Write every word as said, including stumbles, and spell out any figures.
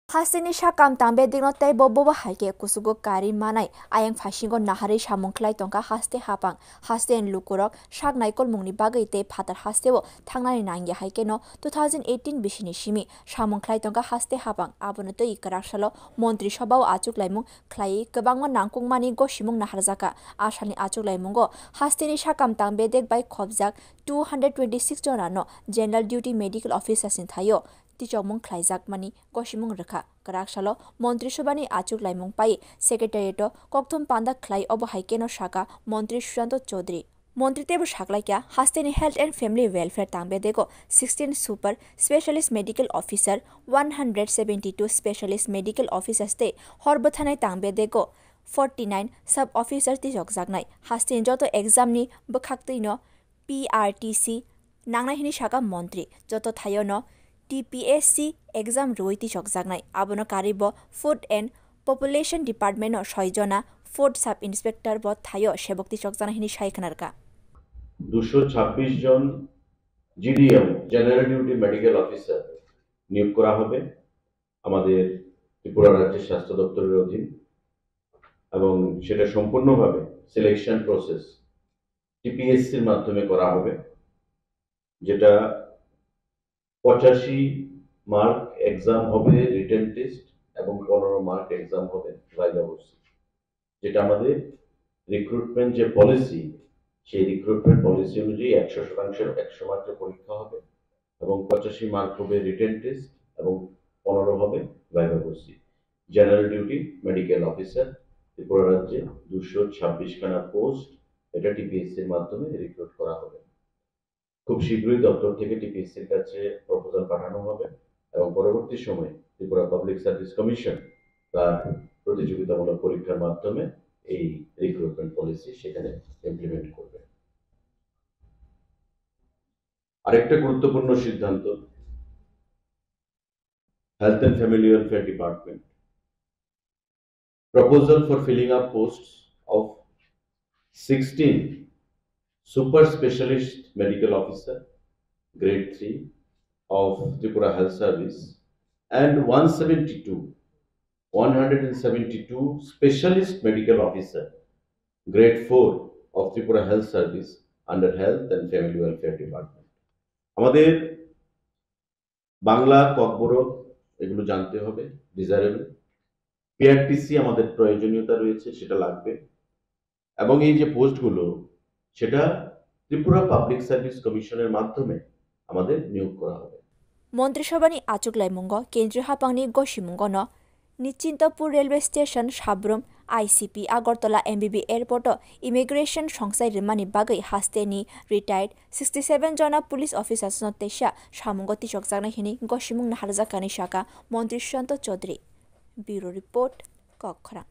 Hasteni sakam tang bedekno tei bo bobo hai khe kuchugo karwi manai ayang phasingo naharwi samung khlai tongkha haste hapang. Haste ni lukurok sak naikolmungni bagwi tei phatar hasteo thangnani nangya hai kheno two thousand eighteen bisini simi samung khlai tongkha haste hapang. Abono twi kwrak salo Montri Sobhao achuk laimung khlaiwi kwbangma nangkukmani gosimung naharjakha. Asalni achuk laimungo hasteni sakam tang bedek bai khobjak two hundred twenty six jonano General Duty Medical Officers ni thaio tichokmung khlaijakmani gosimung rwkha. Kwrak salo Montri Sobhani achuk laimung pai Secretariat-o kokthum panda khlai obo hai kheno sakha Montri Sushanta Chaudhary. Montri teibo saklaikha hasteni Health and Family Welfare tang bedego sixteen Super Specialist Medical Officer, one hundred seventy two Specialist Medical Officers tei hor bwthanai tang bedego forty nine Sub Officers tichokjaknai. Hasteni joto exam ni bwkhaktwino P R T C nangnai hwnwi sakha Montri. Joto thaiono T P S C exam rwui tichokjaknai. Abono karwi bo Food and Population Department-o soi jona Food Sub Inspector bo thaio sebok tichokjaknai hwnwi sai khwnarkha. দুশো ছাব্বিশ জন GDM, general duty medical officer, নিয়োগ করা হবে আমাদের ত্রিপুরা রাজ্যের স্বাস্থ্য দপ্তরের অধীন, এবং সেটা সম্পূর্ণভাবে সিলেকশন প্রসেস টিপিএসসির মাধ্যমে করা হবে, যেটা পঁচাশি মার্ক এক্সাম হবে, রিটেন টেস্ট, এবং পনেরো মার্ক এক্সাম হবে ভাইভা বসে। যেটা আমাদের রিক্রুটমেন্ট যে পলিসি, সেই রিক্রুটমেন্ট পলিসি অনুযায়ী একশো শতাংশ একশো মার্কের পরীক্ষা হবে এবং পঁচাশি মার্ক হবে রিটেন টেস্ট এবং পনেরো হবে ভাইভা বসে। General duty medical officer, Tripura রাজ্যে দুশো ছাব্বিশ খানা পোস্ট, এটা টিপিএসসির মাধ্যমে রিক্রুট করা হবে। খুব শীঘ্রই দপ্তর থেকে টিপিএসসির কাছে প্রপোজাল পাঠানো হবে এবং পরবর্তী সময়ে ত্রিপুরা পাবলিক সার্ভিস কমিশন তার প্রতিযোগিতামূলক পরীক্ষার মাধ্যমে এই রিক্রুটমেন্ট পলিসি সেখানে ইমপ্লিমেন্ট করবে। আরেকটা গুরুত্বপূর্ণ সিদ্ধান্ত, Health and Family Welfare Department, proposal for filling up posts of sixteen Super Specialist Medical Officer, Grade three of Tripura Health Service, and one seventy two, one hundred and seventy two Specialist Medical Officer, Grade four of Tripura Health Service under Health and Family Welfare Department. আমাদের বাংলা, ককবরক, এগুলো জানতে হবে, desirable. PRTC আমাদের প্রয়োজনীয়তা রয়েছে, সেটা লাগবে। এবং এই যে পোস্টগুলো, সেটা ত্রিপুরা পাবলিক সার্ভিস কমিশনের মাধ্যমে আমাদের নিয়োগ করা হবে। Montri Sobhani achuk laimungo kendriyo hapangni gosimungono Nichintapur Railway Station, Sabrum, I C P, Agartala M B B Airport-o immigration songsai rwmani bagwi hasteni retired sixty seven jona police officers-no teisa samungo tichokjaknai hwnwi gosimung naharjakha hwnwi sakha Montri Sushanta Chaudhary. Bureau Report, Kokkhorang.